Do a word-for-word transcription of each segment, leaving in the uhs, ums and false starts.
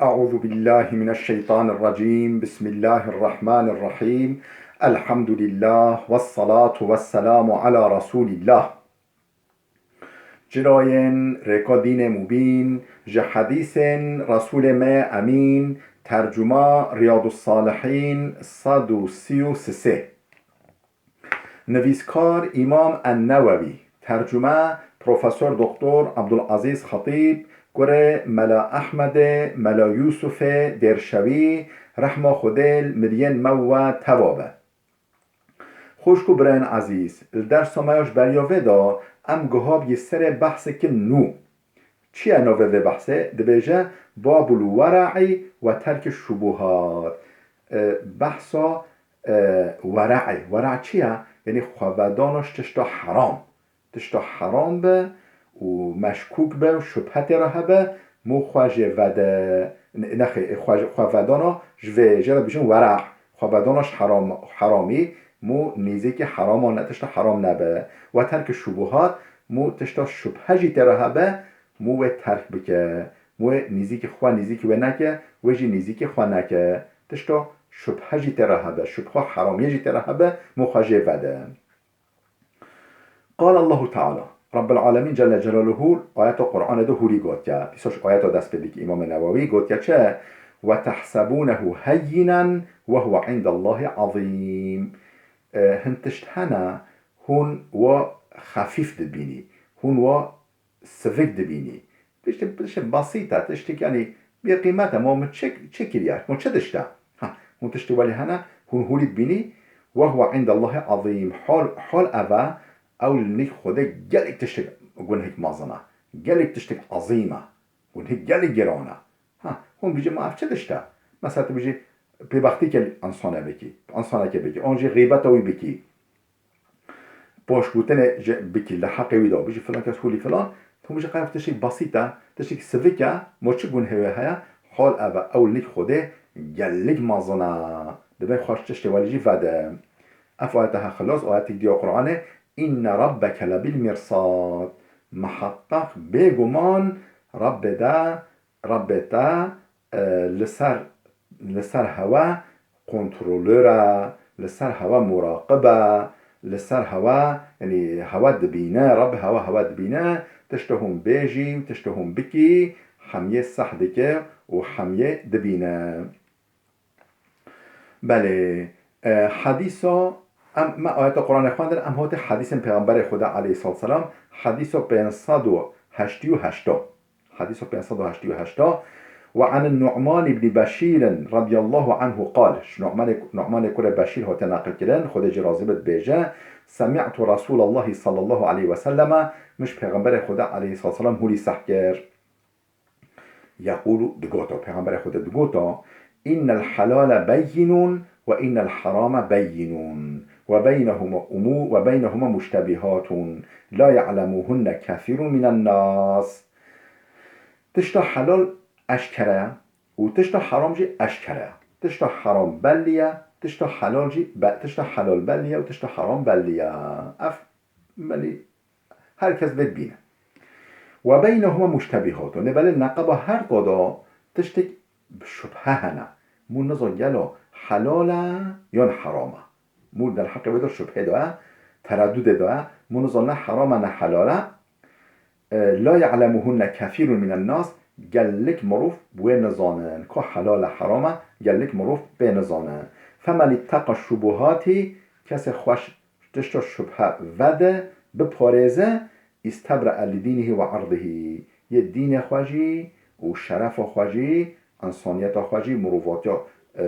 أعوذ بالله من الشيطان الرجيم. بسم الله الرحمن الرحيم. الحمد لله والصلاة والسلام على رسول الله. Cirayên rêka dînê mubîn, ji hedîsên Resûlê me yê Emîn, tercuma Riyadus Salihîn, sed û sî û sê. Nivîskar Îmam En-Newewî, tercume Profesor Doktor Abdulazîz Xetîb, kurê Mela Ehmedê, Mela Yûsufê Dêrşewî, rehma Xwedê li miriyên me û we teva be. Xwişk û birayên ezîz, li dersa me ya ji beriya vê de em gihabî serê behsekî nû. Çi ye navê vê behsê? Dibêje, Babul Wera'î ve Terkî Şubuhat. E, behsa, e, wera'î. Wera' çi ye? Yanî xwebedana ji tişta heram. Tişta heram be û meşkûk be û şubhe tê re hebe, mû xwe jê vede. Ne-, nexê, xwe, xwevedana ji vê, jê re dibêjin wera'. Xwebedana ji heram, heramî, mû nîzîkî herama ne, tişta heram nebe. Ve terkî şubuhat, mû tişta şubhe jî tê re hebe, mû wê terk bike. Mû wê nîzîkî xwe nîzîkî wê neke, wê jî nîzîkî xwe neke. Tişta şubhe jî tê re hebe, şubha heramiyê jî tê re hebe, mû xwe jê vede. Qal Allahu Teala, Rabbil Alemîn Celle Celaluhu ayeta Qur'anê de hûrî gotiye. Dîsa ji ayeta dest pê dike Îmamê Newewî gotiye çi? Ve tehsebunehu heyyinen ve huve indallahi azîm. E, hin tişt hene hûn wa xefîf dibînî, hûn wa sivik dibînî. Tiştê, tiştê basît e, tiştê yanî bêqîmet e. Ma min çi, çi kiriye? Ma çi tişt e? Ha, hûn tiştê welî hene, hûn hûrî dibînî. Ve huve indallahî azîm. Hal, hal ev e, ew li nîk Xwedê gelek tiştek gunhek mezin e. Gelek tiştek ezîm e. Gunhek gelek giran e. Ha, hûn bijî ma ev çi tişt e? Mesela tu bijî pêbextîkê li însanê bikî, însanekê bikî, an jî xîbeta wî bikî. Paşgotinê ji bikî, li heqê wî de bijî filan kes hûlî filan, tu bijî qey ev tiştek basît e, tiştek sivik e, ma çi gunhê wê heye? Hal ev e, ew li nîk Xwedê gelek mezin e. Divê xwe ji tiştê welî jî vede. Ev ayete he xilas, ayetek dî ya Qur'anê, Inne rabbeke lebil mirsad. Miheqeq bêguman Rabbê de, Rabbê te, e, li ser, li ser hewe kontrolör e, li ser hewe muraqib e, li ser hewe, yanî hewe dibîne, Reb hewe, hewe dibîne, tişta hûn bêjî û tişta hûn bikî, hemiyê seh dike û hemiyê dibîne. Belê, e, hedîsa, em, me ayeta Qur'anê xwendin, em hatê hedîsên Pêxemberê Xweda aleyhissalatu vesselam, hedîsa pênc sed û heştê û heşt. Hedîsa pênc sed û heştê û heşt. Ve anin Nu'man ibn Beşîr radiyallahu anhu qal. Ji Nu'manê, Nu'manê kurê Beşîr hate neqil kirin, Xwedê jî razî be, dibêje, Semi'tu Resûlallahi sallallahu aleyhi ve selleme, min ji Pêxemberê Xweda aleyhissalatu vesselam hûlî seh kir. Yeqûlu, digota, Pêxemberê Xwedê digota, Innel helale beyinun ve innel harame beyinun ve beynehuma umu-, ve beynehuma muştebihatun la ya'lemuhunne kethîrun minen nas. Tişta helal eşkere ye û tişta heram jî eşkere ye. Tişta heram bellî ye, tişta helal jî be-, tişta helal bellî ye û tişta heram bellî ye. Ev belî her kes vê dibîne. Ve beynehuma muştebihatun. Lê belê neqeba her da de tiştek şubhe hene. Mû nizan gelo helal e yan heram e. Mû derheqê wê de şubhê de ye, teredudê de ye. Mû nizan ne heram e ne helal e. E, la ya'lemuhunne kethîrun minen nas, gelek mirov wê nizanin. Ka helal e, heram e, gelek mirov pê nizanin. Femen itteqa şubuhatî, kesê xweş tişta şubhe vede, biparêze, istebre li dînihî ve irdihî. Yê dînê xwe jî û şerefa xwe jî, însaniyeta xwe jî, mirovatiya, e,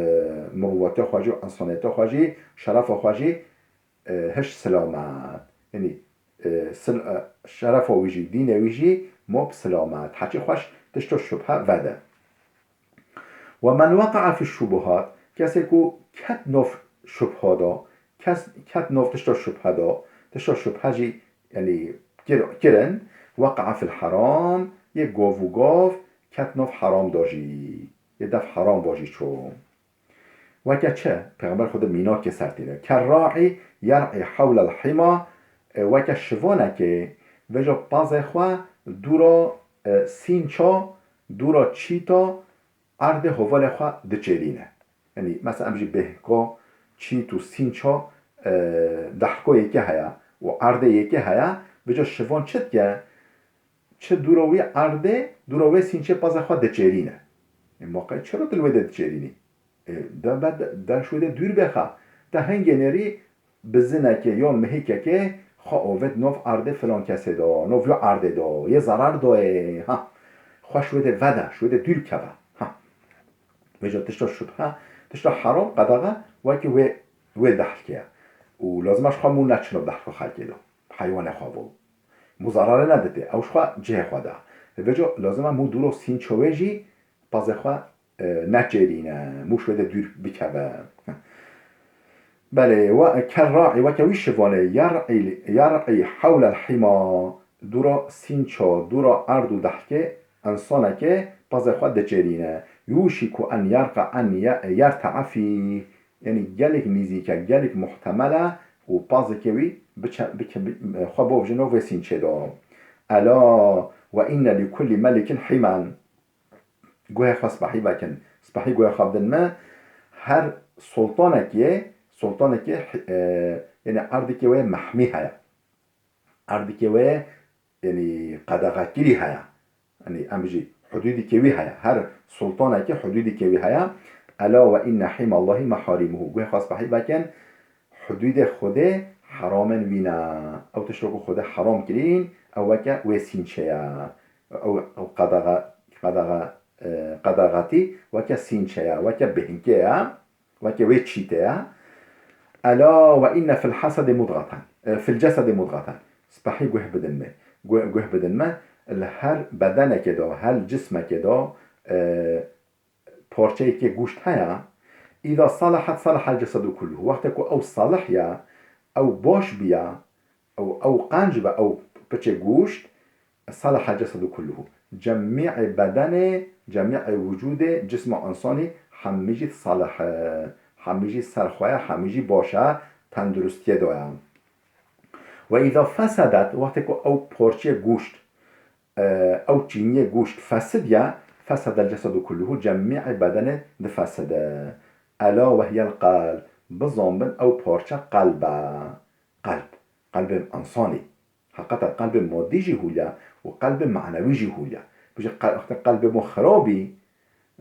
mirovatiya xwe jî û însaniyeta xwe jî, şerefa xwe jî, e, hişt silamet. Yanî, e, sil-, e, şerefa wî jî, dînê wî jî ma bi silamet. Heçî xweş tişta şubhe vede. Ve men weqa'a fi şubuhat, kesê ku ket nav şubha da, kes, ket nav tişta şubhe da, tişta şubhe jî, yanî, kir-, kirin, weqa'a fil haram, yê gav û gav ket nav haram da jî, yê dev haram va jî çû. Weke çi? Pêxember Xwedê mînakê ser tîne. Kerra'î yer'î hewlel hima, e, weke şivanekê vêja pazê xwe dûra, e, sînça, dûra çîta, erdê hovalê xwe diçêrîne. Yanî, mesela em jî bêhko, çît û sînço, e, dehlko yekê heye û erdê yekê heye, vêca şivan çi dike? Çi dûra wî erdê, dûra wê sînçê pazê xwe diçêrîne. Ê, ma qey çira tu li wê de diçêrînî? Ê, de be, de, de ji wê de dûr be xa. Te hingê nêrî bizinekê yon mihîkekê xwe ovêt nov erdê filan kesê de, nov yo erdê de, yê zerar doyê. Ha. Xwe ji wê de vede, ji wê de dûr bikeve. Ha. Vêca tişta şubhe, tişta heram, qedaxe, wekî wê, wê dehlkê ye. Û lazim e ji xwe mû neçino dehlko xelkê de. Heywanê xwe bo. Mû zararê neditê, ew ji xwe cihê xwe de. Vêca lazim e mû dûro sînço wê jî pazê xwe, e, neçêrîne, mû ji wê de dûr bikeve. Belê, we kerraî, weke wî şivanê, yer'î, yer'î hewlel hîma, dûra sînço, dûra erd û dehlkê, însanekê pazê xwe diçêrîne. Yûşîku en yerqa en ye-, yerte'a fîh. Yanî gelek nîzîk e, gelek muhtemel e û pazekê wî biçe, bike, bi, xwe bovjino vê sînçê de. Ela ve inne li kullî melikin hîmen. Guhê xwe spehî vekin. Spehî guhê xwe bidin me. Her sultanekê, sultanekê, e, yanî erdikê wê mehmî heye. Erdikê wê, yanî qedexekirî heye. Yanî em bijî hudûdikê wî heye. Her sultanekê hudûdikê wî heye. Ela ve inne hîmallahî meharîmuhu. Guhê xwe spehî vekin. Hudûdê Xwedê heramên wî ne. Ew tişto ku Xwedê heram kirîn, ew weke wê sînçe ye. Ew, ew qedaxa, qedaxa, e, qedaxatî weke sînçe ye, weke bêhnkê ye, weke wê çîtê ye. Ela ve inne fil hesedê mudgatan, e, fil cesedê mudgatan. Spehî guh bidin me. Guh, guh bidin me. Li her bedenekê de, her cismekê de, e, parçeyekê goşt heye, îza salahat salahal cesedu kulluhu. Wextê ku ew salih ya, ew baş biya, ew, ew qenc be, ew piçê goşt, salahal cesedu kulluhu. Cemî'ê bedenê, cemî'ê wicûdê, cisma însanî hemî jî salih e, hemî jî serxwe ye, hemî jî baş e, tenduristiyê de ye. Ve îza fesedet, wextê ku ew parçeyê goşt, e, ew çîniyê goşt fesid ya, fesedel cesedu kulluhu, cemî'ê bedenê difeside. Ela ve hiyel qelb, bizanbin ew parçe qelb e. Qelb, qelbê însanî. Heqeten qelbê madî jî hûl ya û qelbê manewî jî hûl ya. Bijî qel-, wextê qelbê mo xirabî,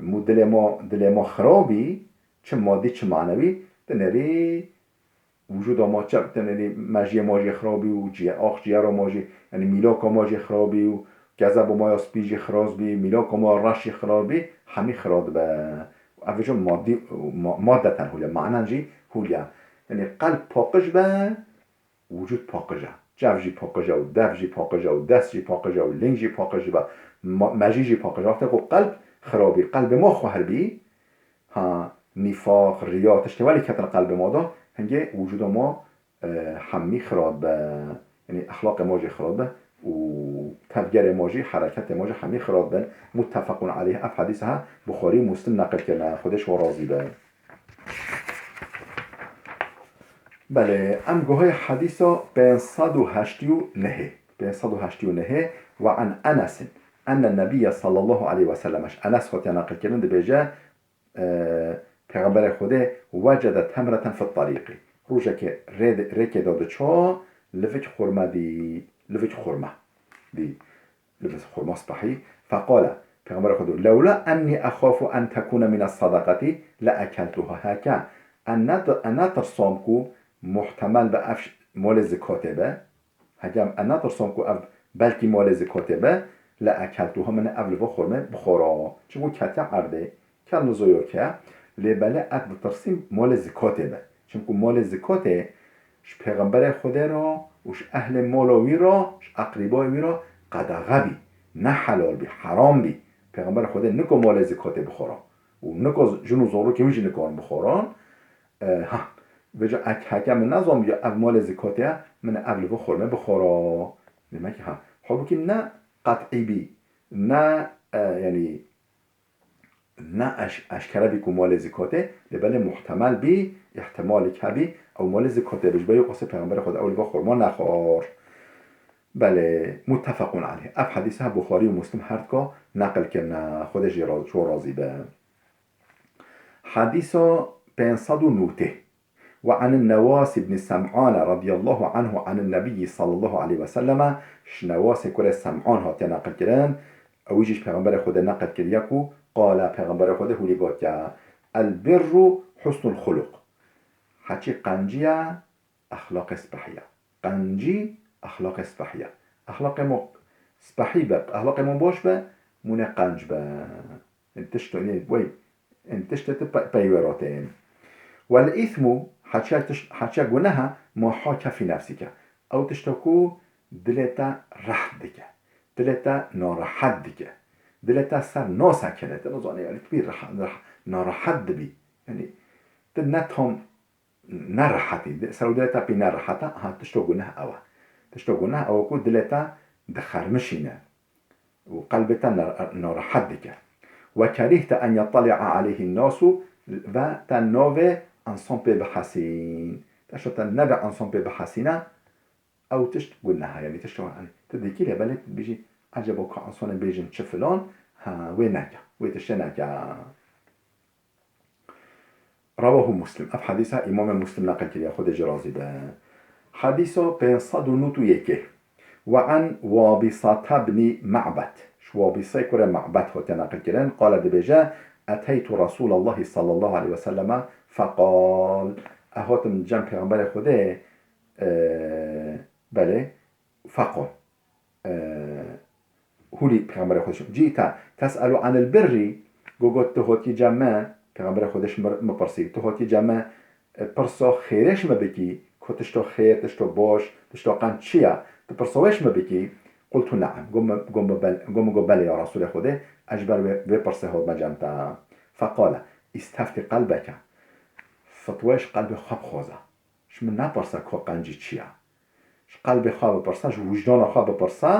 mû dilê mo, dilê mo xirabî, çi madî, çi manewî, dinêrî Wicûda ma çi, tenê mejiyê ma jî xirabî û ciye-, ax ciyera ma jî, yanî mîlaka ma jî xirabî û kezeba ma ya spî jî xiras bî, mîlaka ma ya reş jî xiras bî, hemî xiras dibe. Ev jî madî, ma-, madeten hûl e, manen jî hûl e. Yanî qelb paqij be, wicûd paqij e. Çev jî paqij e û dev jî paqij e û dest jî paqij e û ling jî paqij be, ma-, mejî jî paqij e. Wextê ku qelb xirabî, qelbê ma xwehr bî, Ha, nîfaq, riya, tiştê welî ketin qelbê ma de, hingê wicûda ma, e, hemî xirab be. Yanî exlaqê ma jî xirab be û tevgerê ma jî, hereketê ma jî hemî xirab bin. Muttefequn aleyh. Ev hedîs ha Buxarî û Muslim neqil kirine. Xwedê ji we razî be. Belê, em guhê hedîsa pênc sed û heştê û nehê. Pênc sed û heştê û nehê. Ve an Enesin enne Nebiyye sallallahu aleyhi ve sellem. Ji Enes hatiye neqil kirin, dibêje, e, Pêxemberê Xwedê, "Wecede temreten fit tarîqî." Rojekê rê-, rêkê de diço, livik xurme dî, livik xurme dî, livik xurma spehî. Feqale, Pêxemberê Xwedê, "Lewla ennî exafu en tekûne mine sadaqetî le ekeltuha." Heke, en ne-, en netirsam ku muhtemel be ev ş-, molê zikatê be, Heke em, em netirsom ku ev belkî molê zikotê be, le ekeltuha, min ev li va xurmê bixwara. Çimkû ketiye erdê, kel nizoyo ke, lê belê ez ditirsîm molê zikotê be. Çimkû molê zikotê ji Pêxemberê Xwedê re û ji ehlê mola wî re, ji eqrîbayê wî re qedaxe bî, ne helal bî, heram bî. Pêxemberê Xwedê niko molê zikotê bixwara. Û niko jin û zarokên wî jî nikarin bixwaran. E, ha, vêca ek heke min nezanbiya ev malê zikatê ye, min ev li vir xurmê bixwara. Demek ki, ha, halbûkî ne qet'î bî, ne, e, yanî, ne eş-, eşkere bî ku malê zikatê, lê belê muhtemel bî, îhtimalek hebî, ew malê zikatê be, ji ber wê qasê Pêxemberê Xwedê ew li vir xurma nexwar. Belê, muttefequn aleyh. Ev hedîse Buxarî û Muslim her dika neqil kirine, Xwedê jê ra-, ji wan razî be. Hadîsa pênc sed û notê. Ve anin Newas ibn Sem'an radiyallahu anhu anin Nebiyyi sallallahu aleyhi ve selleme, ji Newasê kurê Sem'an hatiye neqil kirin, ew jî ji Pêxemberê Xwedê neqil kiriye ku qala Pêxemberê Xwedê hûlî gotiye, El birru husnul xuluq. Heçî qenciya exlaqê spehî ye. Qencî exlaqê spehî ye. Exlaqê mo spehî be, exlaqê mo boş be, mûne qenc be. Ên tişt, ên wey, ên tiştê tu pe-, pey wê re tên. Wel îthmu, heçiya tişt, heçiya guneha, ma hake fî nefsike. Ew tişta ku dilê te reht dike. Dilê te narehet dike. Dilê te ser nasekine. Tu nizanî, yanî tu bî reha-, reha-, narehet dibî. Yanî tu ne tam nerehetî. Di-, ser û dilê te pî nerehet e. Ha, tişto guneh ew e. Tişto guneh ew e ku dilê te dixermişîne û qelbê te ner-, narehet dike. Ve kerîhte en yetteli'a aleyhî nasu, ve te navê ensan pê bihesîn. Tişto te nebe ensan pê bihesîne, ew tişt guneh e. Yanî tişto, yanî tu dikî lê belê tu dibêjî, eceba ka ensanên bêjin çi filan, ha, wê neke. Wê tiştê neke. Rewahu Muslim. Ev hedîsa Îmamê Muslim neqil kiriye, Xwedê jê razî be. Hedîsa pênc sed û nod û yekê. Ve an Wabisata bnî Ma'bed. Ji Wabisê kurê Ma'bed hatiye neqil kirin. Qale dibêje, Eteytu Resûlallahî sallallahu aleyhi ve selleme feqal. Ez hatim cem Pêxemberê Xwedê, e, belê, feqal. E, hûlî Pêxemberê Xwedê şim. Cîta tes'elu anil birrî, go got, tu hotî cem me, Pêxemberê Xwedê şim mir-, min pirsî, tu hotî cem me, e, pirsa xêrê şim bikî, ku tişto xêr, tişto boş, tişto qenc çi ye? Tu pirsa wê şim bikî? Qultu ne'em. Go min, go min bel-, go min go belê ya Resûlê Xwedê, ez ji ber wê, wê pirsê hotme cem te. Feqale, îsteftî qelbeke. Fitwê ji qelbê xwe bixwaze. Ji min nepirse ku qencî çi ye. Ji qelbê xwe bipirse, ji wijdana xwe bipirse,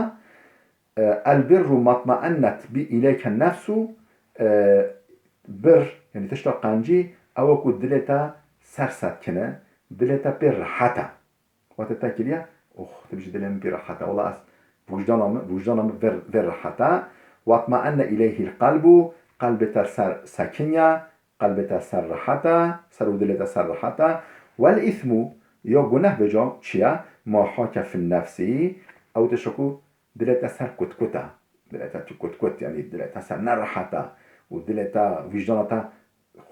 e, el birru matmaennet bi ileyke nefsu, e, bir, yanî tişta qencî, ew e ku dilê te ser setkine, dilê te pê rehet e. Wate te kiriye, oh, tu bijî dilê min pê rehet e. Wela ez wijdana min, wijdana min vê, vê rehet e. Watmaenne ileyhil qelbu, qelbê te ser sekiniye, qelbê te ser rehet e, ser û dilê te ser rehet e. Wel îthmu, ya guneh bêca çi ye? Ma hake fin nefsî, ew tişt ku dilê te ser kutkut e. Dilê te tu kutkut, yanî dilê te ser nerehet e û dilê te, wijdana te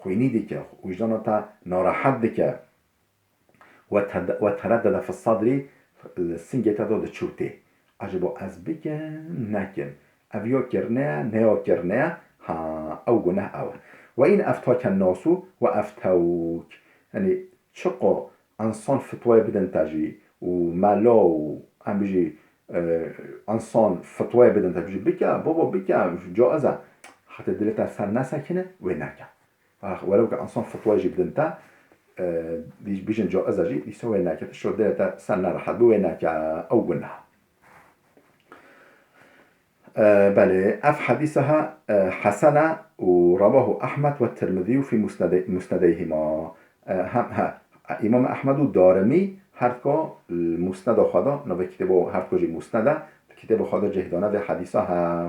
xwînî dike, wijdana te narehet dike. Ve ted-, ve tereddede fi sadrî, li singê te de diçû tê. Ecêbo ez bikim, nekim. Ev ya kirine ye, ne ya kirine ye, ha, ew guneh ew e. Ve in eftake nasu ve eftewk. Yanî çiqo ensan fitweyê bidin te jî û mela û em bijî, e, ensan fitweyê bidin te bijî bike, baba bike, caiz e. Heta dilê te ser nesekine, wê neke. Ax, welew ke ensan fetwa jî bidin te, e, dî-, bijin caiz e jî, dîsa wê neke, tu şo dilê te ser nerehet bi, wê neke, ew guneh. E, belê, ev hedîse ha, e, hesen e û rewahu Ahmed ve Tirmidî fî musnedê-, musnedeyhima. E, hem, ha, Îmam Ehmed û Darimî her ko, e, musneda xwe de, navê kitêbo her ko jî musned e, kitêbo xwe de cih dane vê hedîsa ha.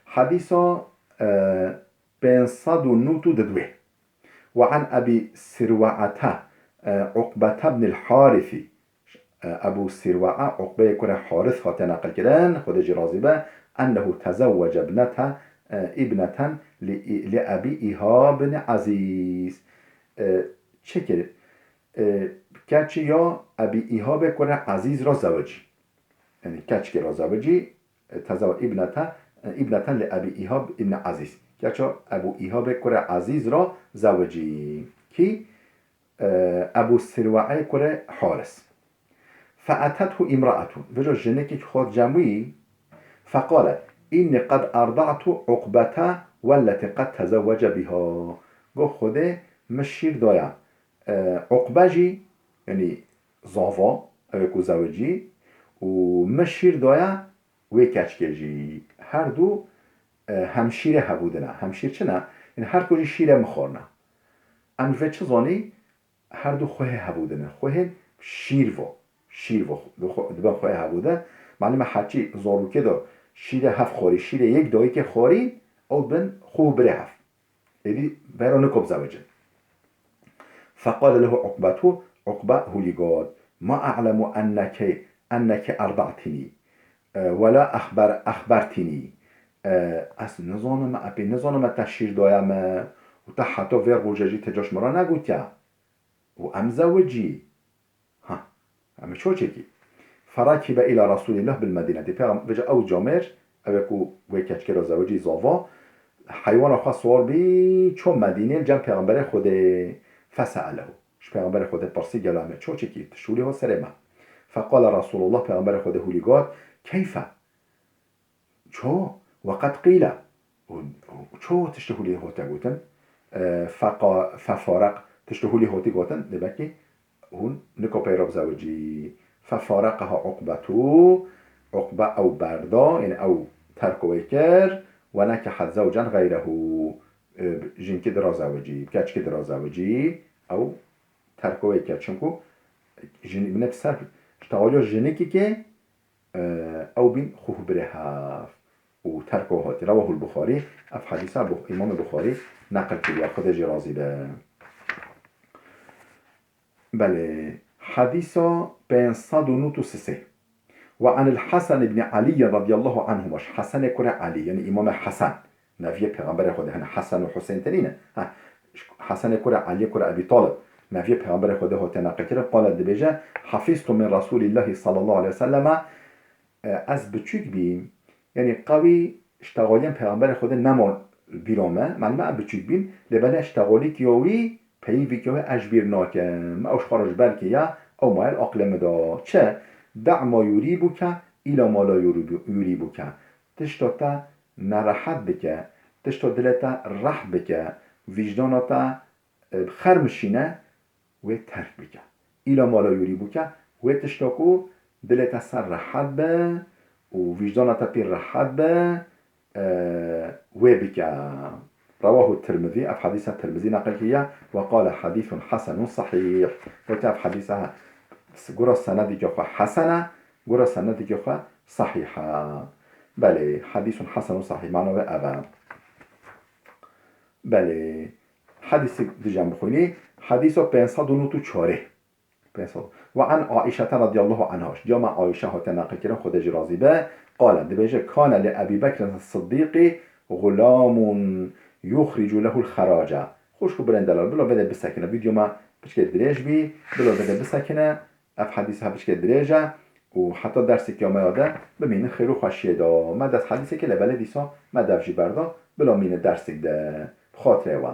Hedîsa, e, pênc sed û nod û didwê. Ve an Ebî Sirwe'ete, e, Uqbete bnil Harîsî, e, Ebû Sirwe'e Uqbeyê kurê Harîs hatiye neqilkirin, Xwedê jî razî be, ennehu tezewwece ibnete, e, ibneten li, li Ebî Îhab bin Ezîz. E, çi kir? E, keçî ya Ebî Îhabê kurê Ezîz ra zewicî. Yanî keçikê ra zewicî, e, tezewe-, ibnete, e, ibneten li Ebî Îhab ibn Ezîz. Keça Ebû Îhabê kurê Ezîz ra zewicî. Kî, e, Ebû Sirwe'ê kurê Haris. Fe'etethu imra'etun. Vêca jinekî xwe cem wî, feqalet, "Inni qed erda'tu Uqbete welleti qed tezewwece biha." Got, Xwedê min şîr daya, e, Uqbe jî, yanî zava, ew ê ku zewicî, û min şîr daya wê keçikê jî. Her du, e, hemşîrê hebûdine. Hemşîr çi ne? Yanî her du jî şîrê min xwarine. Em ji vê çi zanî? Her du xwehê hebûdine. Xwehên şîr vo. Şîr vo. Di xwe-, di bin xwehê hebûde. Malûm e heçî zarokê de şîrê hev xwarî, şîrê yek dayikê xwarî, ew bin xwe û birê hev. Êdî bero niko bizewicin. Feqale lehu Uqbetu, Uqbe hûlî got, ma a'lemu enneke, enneke erda'tini, e, wela exber-, exbertini. E, ez nizanim, e, pê nizanim te şîr daye me û te heta vê roje jî te ca ji min re negotiya. Û em zewicî. Ha, em ê çoçekî. Ferakibe ila Resulillah bil Medînetî. Peyxam-, vêca ew camêr, ew ê ku wê keçkê re zewicî zava, heywana xwe siwar bî, ço Medînê li cem Peyxamberê Xwedê. Feseelehu. Ji Peyxamberê Xwedê pirsî, gelo em ê çoçekî, tu şûlî ho serê me. Feqale Resulullah, Peyxamberê Xwedê hûlî got, keyfe? Ço? Weqed qîle. Û, û ço tiştê hûlî hote gotin? E, feqa-, fefareq, tiştê hûlî hotî gotin, dê belkî hûn niko peyro bizewicî. Fefareqeha Uqbetu, Uqbe ew berda, yani ew terko wê kir, we nekehet zewcen xeyrehu, e, jinkî dira zewicî, keçkî dira zewicî, ew terko wê kir. Çimku jin-, min ser ştexaliyo jinikî ke, e, ew bîn xwe birê hev û terko hatî. Rewahul Buxarî, ev hedîsa Bux-, Îmamê Buxarî neqil kiriye, Xwedê jê razî be. Belê, hedîsa pênc sed û nod û sê. Ve anil Hasan ibn Alî radiyallahu anhuma, ji Hesenê kurê Elî, yani Îmamê Hesen, neviyê Pêxemberê Xwedê, hene Hesen û Husên tenî ne. Ha, Hesenê kurê Elî kurê Ebî Talib, neviyê Pêxemberê Xwedê hate neqilkirin, qale dibêje, hafiztu min Resûlîllahî sallallahu aleyhi ve selleme, e, ez biçûk bîm, yani qewî ştexaliyên Pêxemberê Xwedê nema bîra me, malum e, ez biçûk bîm, lê belê ştexalîkî ya wî, peyîvîkî ya wî ez ji bîr nakim. Ew ji xwe re ji ber kê ya, ew maye li aqilê min de. Çi? Da' ma yurîbuke îla ma la yurîbu-, yurîbuke. Tişta te nerehet bike, tişta dilê te reh bike, vîjdana te, e, bi xer mişîne, wê terk bike. Îla ma la yurîbuke, wê tişta ku dilê te ser rehet be û vîjdana te pî rehet be, e, wê bike. Rewahu Tirmizî, ev hedîsa Tirmizî neqil kiriye, ve qale hedîsun hesenun sahîh. Gote ev hedîsa gura senedîke xwe hesen e, gura senedîke xwe sahîh e. Belê, hedîsun hesenun sahîh, mana wê ev e. Belê. Hedîsek dijan bixwînî. Hedîsa pênc sed û nod û çarê. Pênc sed. Ve an Aîşete radiyallahu anha. Ji diyama Aîşe hate neqilkirin, Xwedê jî razî be. Qale, dibêje, kane li Ebî Bekrin Siddîqî xulamun yuxricu lehul xerace. Xwişk û birên delal, bila vêde bisekine. Vîdyo me piçkê dirêj bî, bila vêde bisekine. Ev hedîs he piçkê dirêj e û heta dersek ya me ya de bimînin xêr û xweşiyê de. Me dest hedîsekê lê belê dîsa me dev jî berda, bila mîne dersek de. Bi xatirê we.